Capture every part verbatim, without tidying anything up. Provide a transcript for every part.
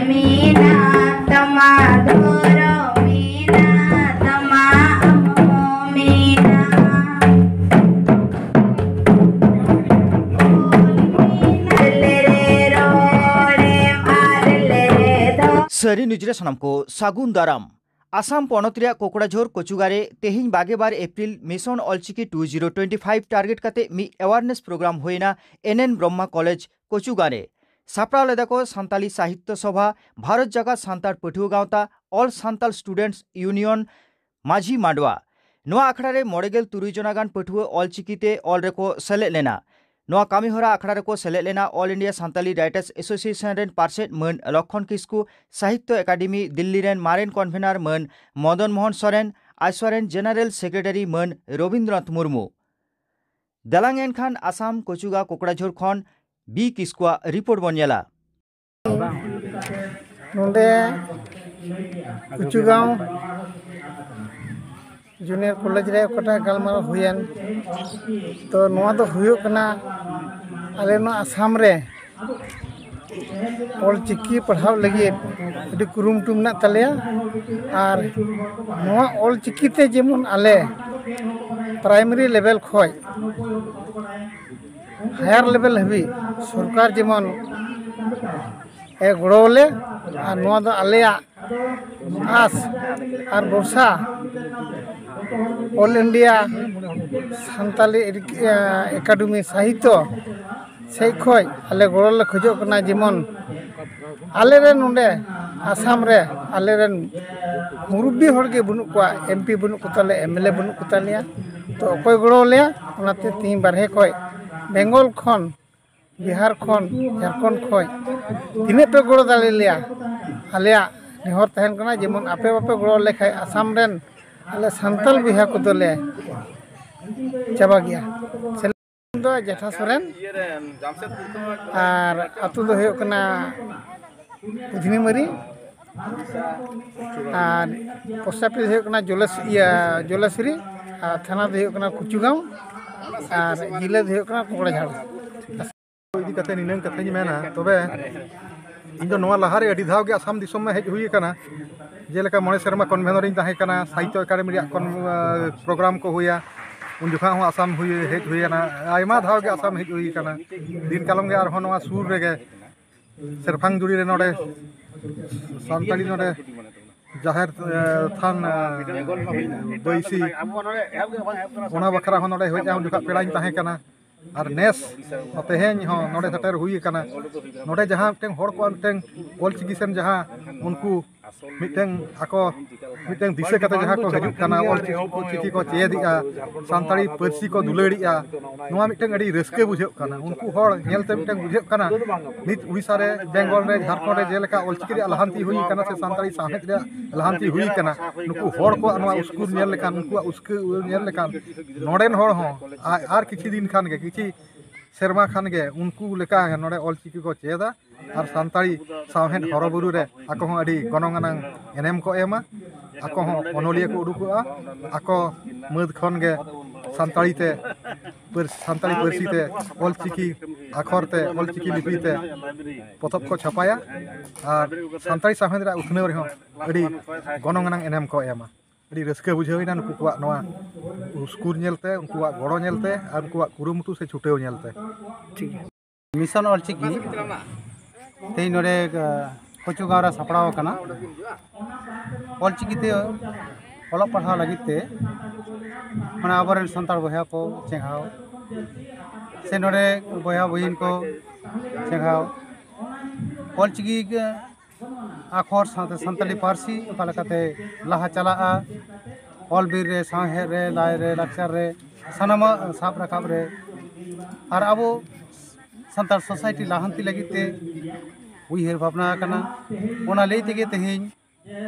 ᱢᱮᱱᱟᱜ ᱛᱟᱢᱟ ᱫᱷᱚᱨᱚᱢ, ᱢᱮᱱᱟᱜ ᱛᱟᱢᱟ ᱟᱢ ᱦᱚᱸ ᱢᱮᱱᱟᱜ᱾ ᱚᱞ ᱢᱮᱱᱟᱜ ᱞᱮᱨᱮ ᱨᱚᱲᱮᱢ ᱟᱨ ᱞᱮᱨᱮ ᱫᱷᱚ- ᱥᱟᱹᱨᱤ ᱱᱤᱭᱩᱡᱽ ᱨᱮ ᱥᱟᱱᱟᱢ ᱠᱚ ᱥᱟᱹᱜᱩᱱ ᱫᱟᱨᱟᱢ᱾ ᱟᱥᱟᱢ ᱯᱚᱱᱚᱛ ᱨᱮᱭᱟᱜ ᱠᱳᱠᱲᱟᱡᱷᱳᱨ ᱠᱚᱪᱩᱜᱟ ᱨᱮ ᱛᱮᱦᱮᱧ ᱵᱟᱜᱮ ᱵᱟᱨ April mission Ol Chiki two zero twenty five target ᱠᱟᱛᱮ ᱢᱤᱫ ᱮᱣᱟᱨᱱᱮᱥ ᱯᱨᱳᱜᱨᱟᱢ ᱦᱩᱭᱮᱱᱟ ᱮᱱ ᱮᱱ ᱵᱨᱚᱦᱢᱟ ᱠᱚᱞᱮᱡᱽ ᱠᱚᱪᱩᱜᱟ ᱨᱮ᱾ ᱥᱟᱯᱲᱟᱣ ᱞᱮᱫᱟ ᱠᱚ ᱥᱟᱱᱛᱟᱞᱤ ᱥᱟᱦᱤᱛᱭᱚ ᱥᱚᱵᱷᱟ, ᱵᱷᱟᱨᱚᱛ ᱡᱟᱠᱟᱛ ᱥᱟᱱᱛᱟᱲ ᱯᱟᱹᱴᱷᱩᱣᱟᱹ ᱜᱟᱶᱛᱟ, ᱚᱞ ᱥᱟᱱᱛᱟᱞ ᱥᱴᱩᱰᱮᱱᱴᱥ ᱤᱭᱩᱱᱤᱭᱚᱱ, ᱢᱟᱹᱡᱷᱤ ᱢᱟᱰᱣᱟ᱾ ᱱᱚᱣᱟ ᱟᱠᱷᱲᱟ ᱨᱮ ᱢᱚᱬᱮ ᱜᱮᱞ ᱛᱩᱨᱩᱭ ᱡᱚᱱᱟ ᱜᱟᱱ ᱯᱟᱹᱴᱷᱩᱣᱟᱹ ᱚᱞ ᱪᱤᱠᱤ ᱛᱮ ᱚᱞ ᱨᱮᱠᱚ ᱥᱮᱞᱮᱫ ᱞᱮᱱᱟ᱾ ᱱᱚᱣᱟ ᱠᱟᱹᱢᱤ ᱦᱚᱨᱟ ᱟᱠᱷᱲᱟ ᱨᱮᱠᱚ ᱥᱮᱞᱮᱫ ᱞᱮᱱᱟ all India Santali writers association ᱨᱮᱱ ᱯᱟᱨᱥᱮᱛ ᱢᱟᱹᱱ ᱞᱚᱠᱷᱚᱱ ᱠᱤᱥᱠᱩ, ᱥᱟᱦᱤᱛᱭᱚ ᱮᱠᱟᱰᱮᱢᱤ ᱫᱤᱞᱞᱤ ᱨᱮᱱ ᱢᱟᱨᱮᱱ ᱠᱚᱱᱵᱷᱮᱱᱟᱨ ᱢᱟᱹᱱ ᱢᱚᱫᱚᱱ ᱢᱳᱦᱚᱱ ᱥᱚᱨᱮᱱ, ᱟᱭᱥᱣᱟ ᱨᱮᱱ ᱡᱮᱱᱟᱨᱮᱞ ᱥᱮᱠᱨᱮᱴᱟᱨᱤ ᱢᱟᱹᱱ ᱨᱚᱵᱤᱱᱫᱨᱚᱱᱟᱛᱷ ᱢᱩᱨᱢᱩ᱾ ᱫᱮᱞᱟᱝ ᱮᱱᱠᱷᱟᱱ ᱟᱥᱟᱢ ᱠᱚᱪᱩᱜᱟ ᱠᱳᱠᱲᱟᱡᱷᱳᱨ ᱠᱷᱚᱱ ᱵᱤ ᱠᱤᱥᱠᱩᱣᱟᱜ ᱨᱤᱯᱳᱨᱴ ᱵᱚᱱ ᱧᱮᱞᱟ᱾ ᱱᱚᱰᱮ ᱠᱩᱪᱩᱜᱟᱸᱣ ᱡᱩᱱᱤᱭᱟᱨ ᱠᱚᱞᱮᱡᱽ ᱨᱮ ᱚᱠᱟᱴᱟᱜ ᱜᱟᱞᱢᱟᱨᱟᱣ ᱦᱩᱭᱮᱱ, ᱛᱚ ᱱᱚᱣᱟ ᱫᱚ ᱦᱩᱭᱩᱜ ᱠᱟᱱᱟ ᱟᱞᱮ ᱱᱚᱣᱟ ᱟᱥᱟᱢ ᱨᱮ ᱚᱞ ᱪᱤᱠᱤ ᱯᱟᱲᱦᱟᱣ ᱞᱟᱹᱜᱤᱫ ᱟᱹᱰᱤ ᱠᱩᱨᱩᱢᱩᱴᱩ ᱢᱮᱱᱟᱜ ᱛᱟᱞᱮᱭᱟ᱾ ᱟᱨ ᱱᱚᱣᱟ ᱚᱞ ᱪᱤᱠᱤ ᱛᱮ ᱡᱮᱢᱚᱱ ᱟᱞᱮ ᱯᱨᱟᱭᱢᱟᱨᱤ ᱞᱮᱵᱮᱞ ᱠᱷᱚᱱ ᱦᱟᱭᱟᱨ ᱞᱮᱵᱮᱞ ᱦᱟᱹᱵᱤᱡ ᱥᱚᱨᱠᱟᱨ ᱡᱮᱢᱚᱱ ᱮ ᱜᱚᱲᱚ ᱟᱞᱮ, ᱟᱨ ᱱᱚᱣᱟ ᱫᱚ ᱟᱞᱮᱭᱟᱜ ᱟᱥ ᱟᱨ ᱵᱷᱚᱨᱥᱟ᱾ ᱚᱞ ᱤᱱᱰᱤᱭᱟ ᱥᱟᱱᱛᱟᱞᱤ ᱮᱰᱤ-, ᱮ, ᱮᱠᱟᱰᱮᱢᱤ ᱥᱟᱦᱤᱛᱭᱚ ᱥᱮᱫ ᱠᱷᱚᱱ ᱟᱞᱮ ᱜᱚᱲᱚ ᱞᱮ ᱠᱷᱚᱡᱚᱜ ᱠᱟᱱᱟ, ᱡᱮᱢᱚᱱ ᱟᱞᱮᱨᱮᱱ ᱱᱚᱰᱮ ᱟᱥᱟᱢ ᱨᱮ ᱟᱞᱮᱨᱮᱱ ᱢᱩᱨᱩᱵᱵᱤ ᱦᱚᱲ ᱜᱮ ᱵᱟᱹᱱᱩᱜ ᱠᱚᱣᱟ, ᱮᱢ ᱯᱤ ᱵᱟᱹᱱᱩᱜ ᱠᱚᱛᱟᱞᱮᱭᱟ, ᱮᱢ ᱮᱞ ᱮ ᱵᱟᱹᱱᱩᱜ ᱠᱚᱛᱟᱞᱮᱭᱟ, ᱛᱚ ᱚᱠᱚᱭ ᱜᱚᱲᱚ ᱟᱞᱮᱭᱟ? ᱚᱱᱟᱛᱮ ᱛᱤᱦᱤᱧ ᱵᱟᱨᱦᱮ ᱠᱷᱚᱱ, ᱵᱮᱝᱜᱚᱞ ᱠᱷᱚᱱ, ᱵᱤᱦᱟᱨ ᱠᱷᱚᱱ, ᱡᱷᱟᱲᱠᱷᱚᱸᱰ ᱠᱷᱚᱱ ᱛᱤᱱᱟᱹᱜ ᱯᱮ ᱜᱚᱲᱚ ᱫᱟᱲᱮ ᱞᱮᱭᱟ, ᱟᱞᱮᱭᱟᱜ ᱱᱮᱦᱚᱨ ᱛᱟᱦᱮᱱ ᱠᱟᱱᱟ, ᱡᱮᱢᱚᱱ ᱟᱯᱮ ᱵᱟᱯᱮ ᱜᱚᱲᱚ ᱞᱮᱠᱷᱟᱱ ᱟᱥᱟᱢ ᱨᱮᱱ ᱟᱞᱮ ᱥᱟᱱᱛᱟᱞ ᱵᱚᱭᱦᱟ ᱠᱚᱫᱚᱞᱮ ᱪᱟᱵᱟ ᱜᱮᱭᱟ᱾ ᱫᱚ ᱡᱮᱴᱷᱟ ᱥᱚᱨᱮᱱ, ᱟᱨ ᱟᱹᱛᱩ ᱫᱚ ᱦᱩᱭᱩᱜ ᱠᱟᱱᱟ ᱩᱫᱷᱱᱤᱢᱟᱹᱨᱤ, ᱟᱨ ᱯᱳᱥᱴ ᱚᱯᱷᱤᱥ ᱦᱩᱭᱩᱜ ᱠᱟᱱᱟ ᱡᱚᱞᱮᱥ-, ᱤᱭᱟᱹ, ᱡᱚᱞᱮᱥᱣᱨᱤ, ᱟᱨ ᱛᱷᱟᱱᱟ ᱫᱚ ᱦᱩᱭᱩᱜ ᱠᱟᱱᱟ ᱠᱩᱪᱩᱜᱟᱸᱣ᱾ ᱟᱨ ᱡᱤᱞᱟᱹ ᱫᱚ ᱦᱩᱭᱩᱜ ᱠᱟᱱᱟ ᱯᱚᱠᱲᱟ ᱡᱷᱟᱲ᱾ ᱤᱫᱤ ᱠᱟᱛᱮ ᱱᱤᱱᱟᱹᱝ ᱠᱟᱛᱷᱟᱧ ᱢᱮᱱᱟ᱾ ᱛᱚᱵᱮ ᱤᱧ ᱫᱚ ᱱᱚᱣᱟ ᱞᱟᱦᱟᱨᱮ ᱟᱹᱰᱤ ᱫᱷᱟᱣ ᱜᱮ ᱟᱥᱟᱢ ᱫᱤᱥᱚᱢ ᱢᱟ ᱦᱮᱡ ᱦᱩᱭ ᱟᱠᱟᱱᱟ, ᱡᱮᱞᱮᱠᱟ ᱢᱚᱬᱮ ᱥᱮᱨᱢᱟ ᱠᱚᱱᱵᱷᱮᱱᱚᱨ ᱤᱧ ᱛᱟᱦᱮᱸ ᱠᱟᱱᱟ, ᱥᱟᱦᱤᱛᱛᱚ ᱮᱠᱟᱰᱮᱢᱤ ᱨᱮᱭᱟᱜ ᱠᱚᱱ-, ᱟᱸ, ᱯᱨᱳᱜᱨᱟᱢ ᱠᱚ ᱦᱩᱭᱟ, ᱩᱱ ᱡᱚᱠᱷᱟ ᱦᱚᱸ ᱟᱥᱟᱢ ᱦᱩᱭ, ᱦᱮᱡ ᱦᱩᱭ ᱮᱱᱟ᱾ ᱟᱭᱢᱟ ᱫᱷᱟᱣ ᱜᱮ ᱟᱥᱟᱢ ᱦᱮᱡ ᱦᱩᱭ ᱟᱠᱟᱱᱟ᱾ ᱫᱤᱱ ᱠᱟᱞᱚᱢ ᱜᱮ ᱟᱨᱦᱚᱸ ᱱᱚᱣᱟ ᱥᱩᱨ ᱨᱮᱜᱮ ᱥᱮᱨᱯᱷᱟᱝ ᱡᱩᱲᱤ ᱨᱮ ᱱᱚᱰᱮ ᱥᱟᱱᱛᱟᱲᱤ ᱱᱚᱰᱮ ᱡᱟᱦᱮᱨ, ᱮ, ᱛᱷᱟᱱ, ᱮ, ᱵᱟᱹᱭᱥᱤ, ᱚᱱᱟ ᱵᱟᱠᱷᱨᱟ ᱦᱚᱸ ᱱᱚᱰᱮ ᱦᱮᱡ ᱟ, ᱩᱱ ᱡᱚᱠᱷᱟ ᱯᱮᱲᱟᱧ ᱛᱟᱦᱮᱸ ᱠᱟᱱᱟ᱾ ᱟᱨ ᱱᱮᱥ ᱛᱮᱦᱮᱧ ᱦᱚᱸ ᱱᱚᱰᱮ ᱥᱮᱴᱮᱨ ᱦᱩᱭ ᱟᱠᱟᱱᱟ᱾ ᱱᱚᱰᱮ ᱡᱟᱦᱟᱸ ᱢᱤᱫᱴᱮᱱ ᱦᱚᱲ ᱠᱚᱣᱟᱜ ᱢᱤᱫᱴᱮᱱ ᱚᱞᱪᱤᱠᱤ ᱥᱮᱱ ᱡᱟᱦᱟᱸ ᱩᱱᱠᱩ ᱢᱤᱫᱴᱮᱱ ᱟᱠᱚ ᱢᱤᱫᱴᱮᱱ ᱫᱤᱥᱟᱹ ᱠᱟᱛᱮ ᱡᱟᱦᱟᱸ ᱠᱚ ᱦᱤᱡᱩᱜ ᱠᱟᱱᱟ, ᱚᱞᱪᱤᱠᱤ ᱠᱚ ᱪᱤᱠᱤ ᱠᱚ ᱪᱮᱫᱮᱜᱼᱟ, ᱥᱟᱱᱛᱟᱲᱤ ᱯᱟᱹᱨᱥᱤ ᱠᱚ ᱫᱩᱞᱟᱹᱲᱮᱜᱼᱟ, ᱱᱚᱣᱟ ᱢᱤᱫᱴᱮᱱ ᱟᱹᱰᱤ ᱨᱟᱹᱥᱠᱟᱹ ᱵᱩᱡᱷᱟᱹᱜ ᱠᱟᱱᱟ᱾ ᱩᱱᱠᱩ ᱦᱚᱲ ᱧᱮᱞᱛᱮ ᱢᱤᱫᱴᱮᱱ ᱵᱩᱡᱷᱟᱹᱜ ᱠᱟᱱᱟ, ᱱᱤᱛ ᱩᱲᱤᱥᱥᱟ ᱨᱮ, ᱵᱮᱝᱜᱚᱞ ᱨᱮ, ᱡᱷᱟᱲᱠᱷᱚᱸᱰ ᱨᱮ ᱡᱮᱞᱮᱠᱟ ᱚᱞᱪᱤᱠᱤ ᱨᱮᱭᱟᱜ ᱞᱟᱦᱟᱱᱛᱤ ᱦᱩᱭ ᱟᱠᱟᱱᱟ ᱥᱮ ᱥᱟᱱᱛᱟᱲᱤ ᱥᱟᱶᱦᱮᱫ ᱨᱮᱭᱟᱜ ᱞᱟᱦᱟᱱᱛᱤ ᱦᱩᱭ ᱟᱠᱟᱱᱟ, ᱱᱩᱠᱩ ᱦᱚᱲ ᱠᱚᱣᱟᱜ ᱱᱚᱣᱟ ᱩᱥᱠᱩᱨ ᱧᱮᱞ ᱞᱮᱠᱷᱟᱱ, ᱩᱱᱠᱩᱣᱟᱜ ᱩᱥᱠᱟᱹ ᱧᱮᱞ ᱞᱮᱠᱷᱟᱱ ᱱᱚᱰᱮᱱ ᱦᱚᱲ ᱦᱚᱸ ᱟ-, ᱟᱨ ᱠᱤᱪᱷᱩ ᱫᱤᱱ ᱠᱷᱟᱱ ᱜᱮ, ᱠᱤᱪᱷᱩ ᱥᱮᱨᱢᱟ ᱠᱷᱟᱱ ᱜᱮ ᱩᱱᱠᱩ ᱞᱮᱠᱟ ᱱᱚᱰᱮ ᱚᱞᱪᱤᱠᱤ ᱠᱚ ᱪᱮᱫᱟ ᱟᱨ ᱥᱟᱱᱛᱟᱲᱤ ᱥᱟᱶᱦᱮᱫ ᱦᱚᱨᱚᱵᱩᱨᱩ ᱨᱮ ᱟᱠᱚ ᱦᱚᱸ ᱟᱹᱰᱤ ᱜᱚᱱᱚᱝ ᱟᱱᱟᱝ ᱮᱱᱮᱢ ᱠᱚ ᱮᱢᱟ᱾ ᱟᱠᱚ ᱦᱚᱸ ᱚᱱᱚᱞᱤᱭᱟᱹ ᱠᱚ ᱩᱰᱩᱠᱚᱜᱼᱟ᱾ ᱟᱠᱚ ᱢᱟᱹᱫᱽ ᱠᱷᱚᱱ ᱜᱮ ᱥᱟᱱᱛᱟᱲᱤ ᱛᱮ, ᱯᱟᱹᱨᱥ-, ᱥᱟᱱᱛᱟᱲᱤ ᱯᱟᱹᱨᱥᱤ ᱛᱮ, ᱚᱞᱪᱤᱠᱤ ᱟᱠᱷᱚᱨ ᱛᱮ, ᱚᱞᱪᱤᱠᱤ ᱞᱤᱯᱤ ᱛᱮ ᱯᱚᱛᱚᱵ ᱠᱚ ᱪᱷᱟᱯᱟᱭᱟ ᱟᱨ ᱥᱟᱱᱛᱟᱲᱤ ᱥᱟᱶᱦᱮᱫ ᱨᱮᱭᱟᱜ ᱩᱛᱱᱟᱹᱣ ᱨᱮᱦᱚᱸ ᱟᱹᱰᱤ ᱜᱚᱱᱚᱝ ᱟᱱᱟᱝ ᱮᱱᱮᱢ ᱠᱚ ᱮᱢᱟ᱾ ᱟᱹᱰᱤ ᱨᱟᱹᱥᱠᱟᱹ ᱵᱩᱡᱷᱟᱹᱣ ᱮᱱᱟ ᱱᱩᱠᱩ ᱠᱚᱣᱟᱜ ᱱᱚᱣᱟ ᱩᱥᱠᱩᱨ ᱧᱮᱞᱛᱮ, ᱩᱱᱠᱩᱣᱟᱜ ᱜᱚᱲᱚ ᱧᱮᱞᱛᱮ ᱟᱨ ᱩᱱᱠᱩᱣᱟᱜ ᱠᱩᱨᱩᱢᱩᱴᱩ ᱥᱮ ᱪᱷᱩᱴᱟᱹᱣ ᱧᱮᱞᱛᱮ᱾ ᱴᱷᱤᱠ ᱜᱮᱭᱟ᱾ ᱢᱤᱥᱚᱱ ᱚᱞᱪᱤᱠᱤ ᱛᱮᱦᱮᱧ ᱱᱚᱰᱮ, ᱟᱸ, ᱠᱚᱪᱩ ᱜᱟᱶ ᱨᱮ ᱥᱟᱯᱲᱟᱣ ᱟᱠᱟᱱᱟ᱾ ᱚᱞᱪᱤᱠᱤ ᱛᱮ ᱚᱞᱚᱜ ᱯᱟᱲᱦᱟᱣ ᱞᱟᱹᱜᱤᱫ ᱛᱮ, ᱢᱟᱱᱮ, ᱟᱵᱚᱨᱮᱱ ᱥᱟᱱᱛᱟᱲ ᱵᱚᱭᱦᱟ ᱠᱚ ᱪᱮᱸᱜᱷᱟᱣ ᱥᱮ ᱱᱚᱰᱮ ᱵᱚᱭᱦᱟ ᱵᱩᱦᱤᱱ ᱠᱚ ᱪᱮᱸᱜᱷᱟᱣ, ᱚᱞᱪᱤᱠᱤ ᱜᱮ ᱟᱠᱷᱚᱨ ᱥᱟᱶᱛᱮ ᱥᱟᱱᱛᱟᱲᱤ ᱯᱟᱹᱨᱥᱤ ᱚᱠᱟ ᱞᱮᱠᱟᱛᱮ ᱞᱟᱦᱟ ᱪᱟᱞᱟᱜᱼᱟ, ᱚᱞ ᱵᱤᱨ ᱨᱮ, ᱥᱟᱶᱦᱮᱫ ᱨᱮ, ᱞᱟᱭ ᱨᱮ, ᱞᱟᱠᱪᱟᱨ ᱨᱮ, ᱥᱟᱱᱟᱢᱟᱜ ᱥᱟᱵ ᱨᱟᱠᱟᱵ ᱨᱮ, ᱟᱨ ᱟᱵᱚ ᱥᱟᱱᱛᱟᱲ ᱥᱳᱥᱟᱭᱴᱤ ᱞᱟᱦᱟᱱᱛᱤ ᱞᱟᱹᱜᱤᱫ ᱛᱮ ᱩᱭᱦᱟᱹᱨ ᱵᱷᱟᱵᱽᱱᱟ ᱟᱠᱟᱱᱟ᱾ ᱚᱱᱟ ᱞᱟᱹᱭ ᱛᱮᱜᱮ ᱛᱮᱦᱮᱧ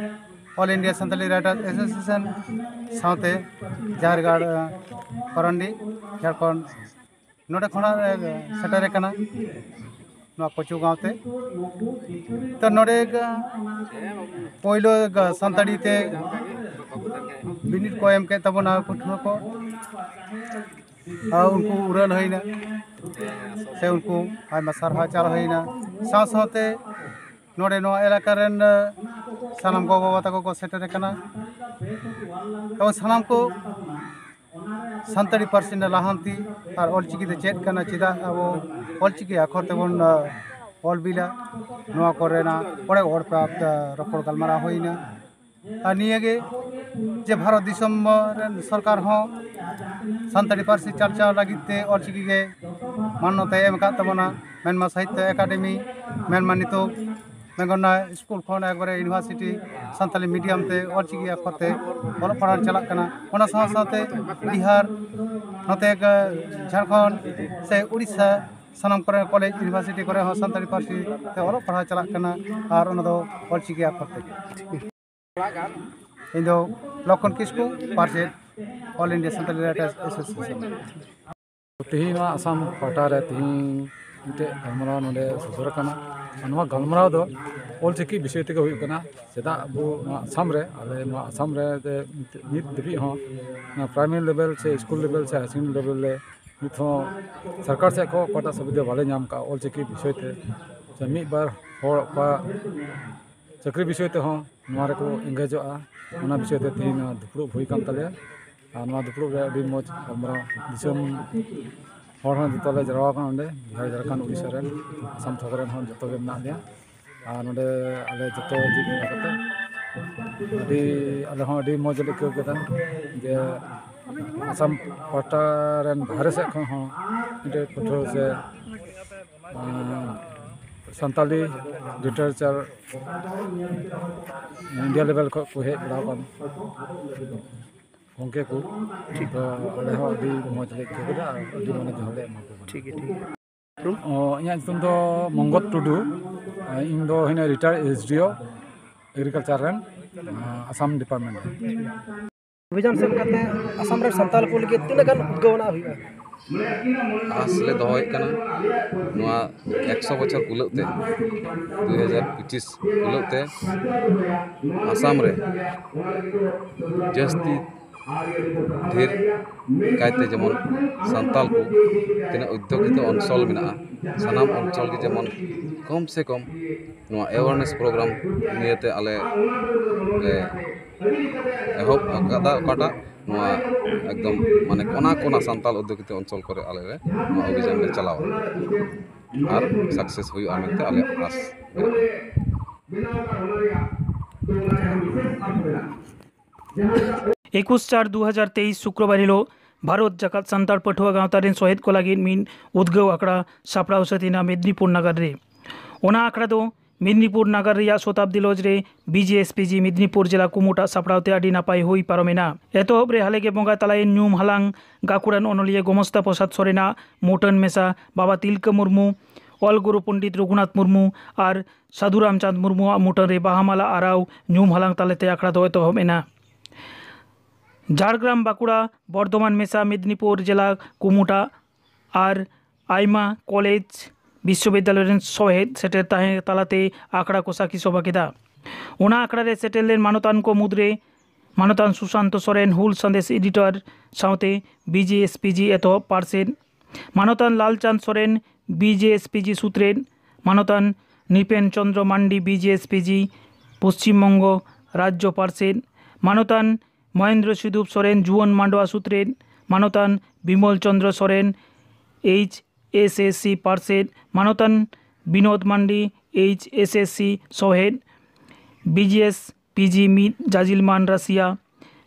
All India Santali Writers Association ᱥᱟᱶᱛᱮ ᱡᱟᱦᱮᱨᱜᱟᱲ, ᱯᱟᱨᱟᱱᱰᱤ, ᱡᱷᱟᱲᱠᱷᱚᱸᱰ, ᱱᱚᱰᱮ ᱠᱷᱚᱱᱟᱜ ᱞᱮ ᱥᱮᱴᱮᱨ ᱟᱠᱟᱱᱟ ᱱᱚᱣᱟ ᱠᱚᱪᱩ ᱜᱟᱶᱛᱮ᱾ ᱛᱚ, ᱱᱚᱰᱮ ᱯᱳᱭᱞᱳ ᱥᱟᱱᱛᱟᱲᱤ ᱛᱮ ᱵᱤᱱᱤᱰ ᱠᱚ ᱮᱢ ᱠᱮᱫ ᱛᱟᱵᱚᱱᱟ ᱯᱟᱹᱴᱷᱩᱣᱟᱹ ᱠᱚ᱾ ᱟᱨ ᱩᱱᱠᱩ ᱩᱨᱟᱹᱱ ᱦᱩᱭᱱᱟ, ᱥᱮ ᱩᱱᱠᱩ ᱟᱭᱢᱟ ᱥᱟᱨᱦᱟᱣ ᱪᱟᱞ ᱦᱩᱭᱱᱟ᱾ ᱥᱟᱶ ᱥᱟᱶᱛᱮ ᱱᱚᱰᱮ ᱱᱚᱣᱟ ᱮᱞᱟᱠᱟ ᱨᱮᱱ ᱥᱟᱱᱟᱢ ᱜᱚ ᱵᱟᱵᱟ ᱛᱟᱠᱚ ᱠᱚ ᱥᱮᱴᱮᱨ ᱟᱠᱟᱱᱟ᱾ ᱮᱵᱚᱝ ᱥᱟᱱᱟᱢ ᱠᱚ ᱥᱟᱱᱛᱟᱲᱤ ᱯᱟᱹᱨᱥᱤ ᱨᱮᱱᱟᱜ ᱞᱟᱦᱟᱱᱛᱤ ᱟᱨ ᱚᱞᱪᱤᱠᱤ ᱫᱚ ᱪᱮᱫ ᱠᱟᱱᱟ, ᱪᱮᱫᱟᱜ ᱟᱵᱚ ᱚᱞᱪᱤᱠᱤ ᱟᱠᱷᱚᱨ ᱛᱮᱵᱚᱱ ᱚᱞ ᱵᱤᱞᱟ, ᱱᱚᱣᱟ ᱠᱚᱨᱮᱱᱟᱜ ᱚᱲᱮ ᱚᱲᱯᱟᱛ ᱨᱚᱯᱚᱲ ᱜᱟᱞᱢᱟᱨᱟᱣ ᱦᱩᱭᱱᱟ᱾ ᱟᱨ ᱱᱤᱭᱟᱹᱜᱮ ᱡᱮ ᱵᱷᱟᱨᱚᱛ ᱫᱤᱥᱚᱢ ᱨᱮᱱ ᱥᱚᱨᱠᱟᱨ ᱦᱚᱸ ᱥᱟᱱᱛᱟᱲᱤ ᱯᱟᱹᱨᱥᱤ ᱪᱟᱨᱪᱟᱣ ᱞᱟᱹᱜᱤᱫ ᱛᱮ ᱚᱞᱪᱤᱠᱤ ᱜᱮ ᱢᱟᱱᱚᱛ ᱮ ᱮᱢ ᱟᱠᱟᱫ ᱛᱟᱵᱚᱱᱟ᱾ ᱢᱮᱱᱢᱟ ᱥᱟᱦᱤᱛᱛᱚ ᱮᱠᱟᱰᱮᱢᱤ, ᱢᱮᱱᱢᱟ ᱱᱤᱛᱚᱜ ᱵᱮᱝᱜᱚᱞ ᱨᱮᱱᱟᱜ ᱥᱠᱩᱞ ᱠᱷᱚᱱ ᱮᱠᱵᱟᱨᱮ ᱤᱭᱩᱱᱤᱵᱷᱟᱨᱥᱤᱴᱤ ᱥᱟᱱᱛᱟᱲᱤ ᱢᱤᱰᱤᱭᱟᱢ ᱛᱮ ᱚᱞᱪᱤᱠᱤ ᱟᱠᱷᱚᱨ ᱛᱮ ᱚᱞᱚᱜ ᱯᱟᱲᱦᱟᱣ ᱪᱟᱞᱟᱜ ᱠᱟᱱᱟ᱾ ᱚᱱᱟ ᱥᱟᱶ ᱥᱟᱶᱛᱮ ᱵᱤᱦᱟᱨ, ᱱᱚᱛᱮ ᱡᱷᱟᱲᱠᱷᱚᱸᱰ ᱥᱮ ᱩᱲᱤᱥᱥᱟ, ᱥᱟᱱᱟᱢ ᱠᱚᱨᱮ ᱠᱚᱞᱮᱡᱽ ᱤᱭᱩᱱᱤᱵᱷᱟᱨᱥᱤᱴᱤ ᱠᱚᱨᱮ ᱦᱚᱸ ᱥᱟᱱᱛᱟᱲᱤ ᱯᱟᱹᱨᱥᱤ ᱛᱮ ᱚᱞᱚᱜ ᱯᱟᱲᱦᱟᱣ ᱪᱟᱞᱟᱜ ᱠᱟᱱᱟ, ᱟᱨ ᱚᱱᱟ ᱫᱚ ᱚᱞᱪᱤᱠᱤ ᱟᱠᱷᱚᱨ ᱛᱮᱜᱮ᱾ ᱤᱧ ᱫᱚ ᱞᱚᱠᱠᱷᱚᱱ ᱠᱤᱥᱠᱩ, ᱯᱟᱨᱥᱮᱛ, All India Santali Writers Association᱾ ᱛᱮᱦᱮᱧ ᱱᱚᱣᱟ ᱟᱥᱟᱢ ᱯᱟᱦᱴᱟ ᱨᱮ ᱛᱮᱦᱮᱧ ᱢᱤᱫᱴᱮᱡ ᱜᱟᱞᱢᱟᱨᱟᱣ ᱱᱚᱰᱮ ᱥᱚᱫᱚᱨ ᱟᱠᱟᱱᱟ᱾ ᱟᱨ ᱱᱚᱣᱟ ᱜᱟᱞᱢᱟᱨᱟᱣ ᱫᱚ ᱚᱞᱪᱤᱠᱤ ᱵᱤᱥᱚᱭ ᱛᱮᱜᱮ ᱦᱩᱭᱩᱜ ᱠᱟᱱᱟ᱾ ᱪᱮᱫᱟᱜ ᱟᱵᱚ ᱱᱚᱣᱟ ᱟᱥᱟᱢ ᱨᱮ, ᱟᱞᱮ ᱱᱚᱣᱟ ᱟᱥᱟᱢ ᱨᱮ ᱱᱤᱛ ᱫᱷᱟᱹᱵᱤᱡ ᱦᱚᱸ ᱱᱚᱣᱟ ᱯᱨᱟᱭᱢᱟᱨᱤ ᱞᱮᱵᱮᱞ ᱥᱮ ᱥᱠᱩᱞ ᱞᱮᱵᱮᱞ ᱥᱮ ᱦᱟᱭᱟᱨ ᱥᱮᱠᱮᱱᱰᱟᱨᱤ ᱞᱮᱵᱮᱞ ᱨᱮ ᱱᱤᱛ ᱦᱚᱸ ᱥᱚᱨᱠᱟᱨ ᱥᱮᱫ ᱠᱷᱚᱱ ᱚᱠᱟᱴᱟᱜ ᱥᱩᱵᱤᱫᱷᱟ ᱵᱟᱞᱮ ᱧᱟᱢ ᱠᱟᱜᱼᱟ ᱚᱞᱪᱤᱠᱤ ᱵᱤᱥᱚᱭ ᱛᱮ᱾ ᱥᱮ ᱢᱤᱫ ᱵᱟᱨ ᱦᱚᱲ ᱚᱠᱟ ᱪᱟᱹᱠᱨᱤ ᱵᱤᱥᱚᱭ ᱛᱮᱦᱚᱸ ᱱᱚᱣᱟ ᱨᱮᱠᱚ ᱮᱸᱜᱮᱡᱚᱜᱼᱟ, ᱚᱱᱟ ᱵᱤᱥᱚᱭ ᱛᱮ ᱛᱮᱦᱮᱧ ᱱᱚᱣᱟ ᱫᱩᱯᱲᱩᱵ ᱦᱩᱭ ᱠᱟᱱ ᱛᱟᱞᱮᱭᱟ᱾ ᱟᱨ ᱱᱚᱣᱟ ᱫᱩᱯᱲᱩᱵ ᱨᱮ ᱟᱹᱰᱤ ᱢᱚᱡᱽ ᱜᱟᱞᱢᱟᱨᱟᱣ ᱫᱤᱥᱚᱢ ᱦᱚᱲ ᱦᱚᱸ ᱡᱚᱛᱚ ᱞᱮ ᱡᱟᱨᱣᱟ ᱟᱠᱟᱱᱟ ᱱᱚᱸᱰᱮ, ᱵᱤᱦᱟᱨ, ᱡᱷᱟᱲᱠᱷᱚᱸᱰ, ᱩᱲᱤᱥᱥᱟ ᱨᱮᱱ, ᱟᱥᱟᱢ ᱛᱷᱚᱠ ᱨᱮᱱ ᱦᱚᱸ ᱡᱚᱛᱚ ᱜᱮ ᱢᱮᱱᱟᱜ ᱞᱮᱭᱟ᱾ ᱟᱨ ᱱᱚᱸᱰᱮ ᱟᱞᱮ ᱡᱚᱛᱚ ᱡᱩᱛ ᱢᱮᱱᱟᱜ ᱠᱟᱛᱮ ᱟᱹᱰᱤ, ᱟᱞᱮ ᱦᱚᱸ ᱟᱹᱰᱤ ᱢᱚᱡᱽ ᱞᱮ ᱟᱹᱭᱠᱟᱹᱣ ᱠᱮᱫᱟ ᱡᱮ ᱟᱥᱟᱢ ᱯᱟᱦᱴᱟ ᱨᱮᱱ ᱵᱟᱦᱨᱮ ᱥᱮᱫ ᱠᱷᱚᱱ ᱦᱚᱸ ᱢᱤᱫᱴᱮᱡ ᱯᱟᱹᱴᱷᱩᱣᱟᱹ ᱥᱮ, ᱟᱸ, ᱥᱟᱱᱛᱟᱞᱤ ᱞᱤᱴᱟᱨᱮᱪᱟᱨ ᱤᱱᱰᱤᱭᱟ ᱞᱮᱵᱮᱞ ᱠᱷᱚᱱ ᱠᱚ ᱦᱮᱡ ᱵᱟᱲᱟ ᱟᱠᱟᱱ ᱜᱚᱢᱠᱮ ᱠᱚ᱾ ᱴᱷᱤᱠ᱾ ᱛᱚ ᱟᱞᱮ ᱦᱚᱸ ᱟᱹᱰᱤ ᱢᱚᱡᱽ ᱞᱮ ᱟᱹᱭᱠᱟᱹᱣ ᱠᱮᱫᱟ ᱟᱨ ᱟᱹᱰᱤ ᱢᱚᱱᱮ ᱡᱚᱦᱚᱨ ᱞᱮ ᱮᱢᱟ ᱠᱚ ᱠᱟᱱᱟ᱾ ᱴᱷᱤᱠ ᱜᱮᱭᱟ, ᱴᱷᱤᱠ ᱜᱮᱭᱟ᱾ ᱚ, ᱤᱧᱟᱹᱜ ᱧᱩᱛᱩᱢ ᱫᱚ ᱢᱚᱝᱜᱚᱛ ᱴᱩᱰᱩ᱾ ᱤᱧ ᱫᱚ ᱦᱩᱭᱱᱟ ᱨᱤᱴᱟᱭᱟᱨᱰ ᱮᱥ ᱰᱤ ᱳ ᱮᱜᱽᱨᱤᱠᱟᱞᱪᱟᱨ ᱨᱮᱱ, ᱟᱥᱟᱢ ᱰᱤᱯᱟᱨᱴᱢᱮᱱᱴ ᱨᱮ᱾ ᱚᱵᱷᱤᱡᱟᱱ ᱥᱮᱱ ᱠᱟᱛᱮ ᱟᱥᱟᱢ ᱨᱮᱱ ᱥᱟᱱᱛᱟᱲ ᱠᱚ ᱞᱟᱹᱜᱤᱫ ᱛᱤᱱᱟᱹᱜ ᱜᱟᱱ ᱩᱫᱽᱜᱟᱹᱣ ᱟᱱᱟᱜ ᱦᱩᱭᱩᱜᱼᱟ? ᱟᱥ ᱞᱮ ᱫᱚᱦᱚᱭᱮᱫ ᱠᱟᱱᱟ, ᱱᱚᱣᱟ ᱮᱠᱥᱚ ᱵᱚᱪᱷᱚᱨ ᱠᱩᱞᱟᱹᱜ ᱛᱮ, ᱫᱩ ᱦᱟᱡᱟᱨ ᱯᱚᱸᱪᱤᱥ ᱠᱩᱞᱟᱹᱜ ᱛᱮ ᱟᱥᱟᱢ ᱨᱮ ᱡᱟᱹᱥᱛᱤ ᱰᱷᱮᱨ ᱠᱟᱭᱛᱮ ᱡᱮᱢᱚᱱ ᱥᱟᱱᱛᱟᱲ ᱠᱚ ᱛᱤᱱᱟᱹᱜ ᱚᱫᱽᱫᱷᱚᱠᱤᱛᱚ ᱚᱧᱪᱚᱞ ᱢᱮᱱᱟᱜᱼᱟ, ᱥᱟᱱᱟᱢ ᱚᱧᱪᱚᱞ ᱜᱮ ᱡᱮᱢᱚᱱ ᱠᱚᱢ ᱥᱮ ᱠᱚᱢ ᱱᱚᱣᱟ awareness program ᱱᱤᱭᱮᱛᱮ ᱟᱞᱮ ᱞᱮ ᱮᱦᱚᱵ ᱟᱠᱟᱫᱟ, ᱚᱠᱟᱴᱟᱜ ᱱᱚᱣᱟ ᱮᱠᱫᱚᱢ ᱢᱟᱱᱮ ᱠᱚᱱᱟ ᱠᱚᱱᱟ ᱥᱟᱱᱛᱟᱲ ᱚᱫᱽᱫᱷᱚᱠᱤᱛᱚ ᱚᱧᱪᱚᱞ ᱠᱚᱨᱮ ᱟᱞᱮ ᱞᱮ ᱱᱚᱣᱟ ᱚᱵᱷᱤᱡᱟᱱ ᱞᱮ ᱪᱟᱞᱟᱣᱟ ᱟᱨ success ᱦᱩᱭᱩᱜᱼᱟ ᱢᱮᱱᱛᱮ ᱟᱞᱮᱭᱟᱜ ᱟᱥ ᱢᱮᱱᱟᱜᱼᱟ᱾ ᱮᱠᱩᱥ ᱪᱟᱨ ᱫᱩ ᱦᱟᱡᱟᱨ ᱛᱮᱭᱤᱥ ᱥᱩᱠᱨᱚᱵᱟᱨ ᱦᱤᱞᱳᱜ ᱵᱷᱟᱨᱚᱛ ᱡᱟᱠᱟᱛ ᱥᱟᱱᱛᱟᱲ ᱯᱟᱹᱴᱷᱩᱣᱟᱹ ᱜᱟᱶᱛᱟ ᱨᱮᱱ ᱥᱚᱦᱮᱫ ᱠᱚ ᱞᱟᱹᱜᱤᱫ ᱢᱤᱫ ᱩᱫᱽᱜᱟᱹᱣ ᱟᱠᱷᱲᱟ ᱥᱟᱯᱲᱟᱣ ᱥᱟᱹᱛ ᱮᱱᱟ ᱢᱮᱫᱽᱱᱤᱯᱩᱨ ᱱᱟᱜᱟᱨ ᱨᱮ᱾ ᱚᱱᱟ ᱟᱠᱷᱲᱟ ᱫᱚ ᱢᱮᱫᱽᱱᱤᱯᱩᱨ ᱱᱟᱜᱟᱨ ᱨᱮᱭᱟᱜ ᱥᱚᱛᱟᱵᱫᱤ ᱞᱚᱡᱽ ᱨᱮ B J S P G Medinipur ᱡᱮᱞᱟ ᱠᱩᱢᱩᱴᱟᱜ ᱥᱟᱯᱲᱟᱣ ᱛᱮ ᱟᱹᱰᱤ ᱱᱟᱯᱟᱭ ᱦᱩᱭ ᱯᱟᱨᱚᱢᱮᱱᱟ᱾ ᱮᱛᱚᱦᱚᱵ ᱨᱮ ᱦᱟᱞᱮ ᱜᱮ ᱵᱚᱸᱜᱟ ᱛᱟᱞᱟᱭᱮᱱ ᱧᱩᱢ ᱦᱟᱞᱟᱝ ᱜᱟᱹᱠᱷᱩᱲᱟᱱ ᱚᱱᱚᱞᱤᱭᱟᱹ ᱜᱚᱢᱚᱥᱛᱟ ᱯᱨᱚᱥᱟᱫᱽ ᱥᱚᱨᱮᱱᱟᱜ ᱢᱩᱴᱷᱟᱹᱱ ᱢᱮᱥᱟ ᱵᱟᱵᱟ ᱛᱤᱞᱠᱟᱹ ᱢᱩᱨᱢᱩ, ᱚᱞ ᱜᱩᱨᱩ ᱯᱚᱱᱰᱤᱛ ᱨᱚᱜᱷᱩᱱᱟᱛᱷ ᱢᱩᱨᱢᱩ ᱟᱨ ᱥᱟᱹᱫᱷᱩ ᱨᱟᱢᱪᱟᱸᱫᱽ ᱢᱩᱨᱢᱩᱣᱟᱜ ᱢᱩᱴᱷᱟᱹᱱ ᱨᱮ ᱵᱟᱦᱟ ᱢᱟᱞᱟ ᱟᱨᱟᱣ ᱧᱩᱢ ᱦᱟᱞᱟᱝ ᱛᱟᱞᱟᱛᱮ ᱟᱠᱷᱲᱟ ᱫᱚ ᱮᱛᱚᱦᱚᱵ ᱮᱱᱟ᱾ ᱡᱷᱟᱲᱜᱨᱟᱢ, ᱵᱟᱸᱠᱩᱲᱟ, ᱵᱚᱨᱫᱷᱚᱢᱟᱱ ᱢᱮᱥᱟ ᱢᱮᱫᱽᱱᱤᱯᱩᱨ ᱡᱮᱞᱟ ᱠᱩᱢᱩᱴᱟ ᱟᱨ ᱟᱭᱢᱟ ᱠᱚᱞᱮᱡᱽ, ᱵᱤᱥᱥᱚᱵᱤᱫᱽᱫᱟᱞᱚᱭ ᱨᱮᱱ ᱥᱚᱦᱮᱫ ᱥᱮᱴᱮᱨ ᱛᱟᱦᱮᱸ ᱛᱟᱞᱟᱛᱮ ᱟᱠᱷᱲᱟ ᱠᱚ ᱥᱟᱹᱠᱷᱤ ᱥᱚᱵᱷᱟ ᱠᱮᱫᱟ᱾ ᱚᱱᱟ ᱟᱠᱷᱲᱟ ᱨᱮ ᱥᱮᱴᱮᱨ ᱞᱮᱱ ᱢᱟᱱᱚᱛᱟᱱ ᱠᱚ ᱢᱩᱫᱽᱨᱮ ᱢᱟᱱᱚᱛᱟᱱ ᱥᱩᱥᱟᱱᱛᱚ ᱥᱚᱨᱮᱱ, ᱦᱩᱞ ᱥᱟᱸᱫᱮᱥ editor, ᱥᱟᱶᱛᱮ ᱵᱤ ᱡᱮ ᱮᱥ ᱯᱤ ᱡᱤ ᱮᱛᱚᱦᱚᱵ ᱯᱟᱨᱥᱮᱛ ᱢᱟᱱᱚᱛᱟᱱ Lalchand Soren, B J S P G ᱥᱩᱛᱨᱮᱛ, ᱢᱟᱱᱚᱛᱟᱱ Nipen Chandra Mandi, B J S P G Paschim Banga ᱨᱟᱡᱽᱡᱚ ᱯᱟᱨᱥᱮᱛ, ᱢᱟᱱᱚᱛᱟᱱ ᱢᱚᱦᱮᱱᱫᱨᱚ ᱥᱤᱫᱩᱯ ᱥᱚᱨᱮᱱ, ᱡᱩᱣᱟᱹᱱ ᱢᱟᱰᱣᱟ ᱥᱩᱛᱨᱮᱛ, ᱢᱟᱱᱚᱛᱟᱱ Bimal Chandra Soren, H S S C ᱯᱟᱨᱥᱮᱛ, ᱢᱟᱱᱚᱛᱟᱱ Binod Mandi, H S S C ᱥᱚᱦᱮᱫ, B J S P G ᱢᱤᱫ ᱡᱟᱡᱤᱞ ᱢᱟᱱ ᱨᱟᱥᱤᱭᱟ,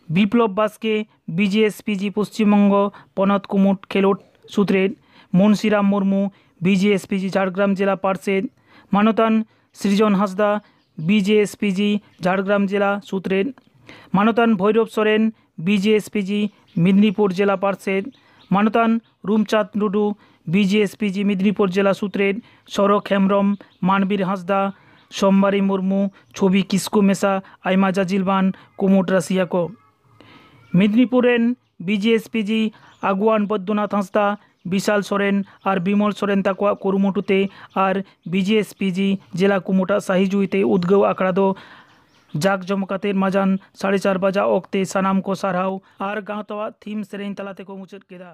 ᱵᱤᱯᱞᱚᱵ ᱵᱟᱥᱠᱮ, B J S P G Paschim Banga ᱯᱚᱱᱚᱛ ᱠᱩᱢᱩᱴ ᱠᱷᱮᱞᱳᱰ ᱥᱩᱛᱨᱮᱛ, Munshiram Murmu, B J S P G Jhargram ᱡᱮᱞᱟ ᱯᱟᱨᱥᱮᱛ, ᱢᱟᱱᱚᱛᱟᱱ Srijon Hansda, B J S P G Jhargram ᱡᱮᱞᱟ ᱥᱩᱛᱨᱮᱛ, ᱢᱟᱱᱚᱛᱟᱱ Bhairab Soren, B J S P G Medinipur ᱡᱮᱞᱟ ᱯᱟᱨᱥᱮᱛ, ᱢᱟᱱᱚᱛᱟᱱ Rumchand Tudu, B J S P G Medinipur ᱡᱮᱞᱟ ᱥᱩᱛᱨᱮᱛ, ᱥᱚᱨᱚᱠ ᱦᱮᱢᱵᱽᱨᱚᱢ, ᱢᱟᱱᱵᱤᱨ ᱦᱟᱸᱥᱫᱟ, ᱥᱳᱢᱵᱟᱨᱤ ᱢᱩᱨᱢᱩ, ᱪᱷᱚᱵᱤ ᱠᱤᱥᱠᱩ ᱢᱮᱥᱟ ᱟᱭᱢᱟ ᱡᱟᱡᱤᱞ ᱢᱟᱱ ᱠᱩᱢᱩᱴ ᱨᱟᱹᱥᱤᱭᱟ ᱠᱚ᱾ ᱢᱮᱫᱽᱱᱤᱯᱩᱨ ᱨᱮᱱ ᱵᱤ ᱡᱮ ᱮᱥ ᱯᱤ ᱡᱤ ᱟᱹᱜᱩᱣᱟᱱ ᱵᱚᱫᱽᱫᱚᱱᱟᱛᱷ ᱦᱟᱸᱥᱫᱟ, ᱵᱤᱥᱟᱞ ᱥᱚᱨᱮᱱ ᱟᱨ ᱵᱤᱢᱚᱞ ᱥᱚᱨᱮᱱ ᱛᱟᱠᱚᱣᱟᱜ ᱠᱩᱨᱩᱢᱩᱴᱩ ᱛᱮ ᱟᱨ B J S P G ᱡᱮᱞᱟ ᱠᱩᱢᱩᱴᱟᱜ ᱥᱟᱹᱦᱤ ᱡᱩᱦᱤ ᱛᱮ ᱩᱫᱽᱜᱟᱹᱣ ᱟᱠᱷᱲᱟ ᱫᱚ ᱡᱟᱠ ᱡᱚᱢᱚᱠ ᱠᱟᱛᱮ ᱢᱟᱡᱟᱱ ᱥᱟᱲᱮ ᱪᱟᱨ ᱵᱟᱡᱟᱜ ᱚᱠᱛᱮ ᱥᱟᱱᱟᱢ ᱠᱚ ᱥᱟᱨᱦᱟᱣ ᱟᱨ ᱜᱟᱶᱛᱟᱣᱟᱜ ᱛᱷᱤᱢ ᱥᱮᱨᱮᱧ ᱛᱟᱞᱟ ᱛᱮᱠᱚ ᱢᱩᱪᱟᱹᱫ ᱠᱮᱫᱟ᱾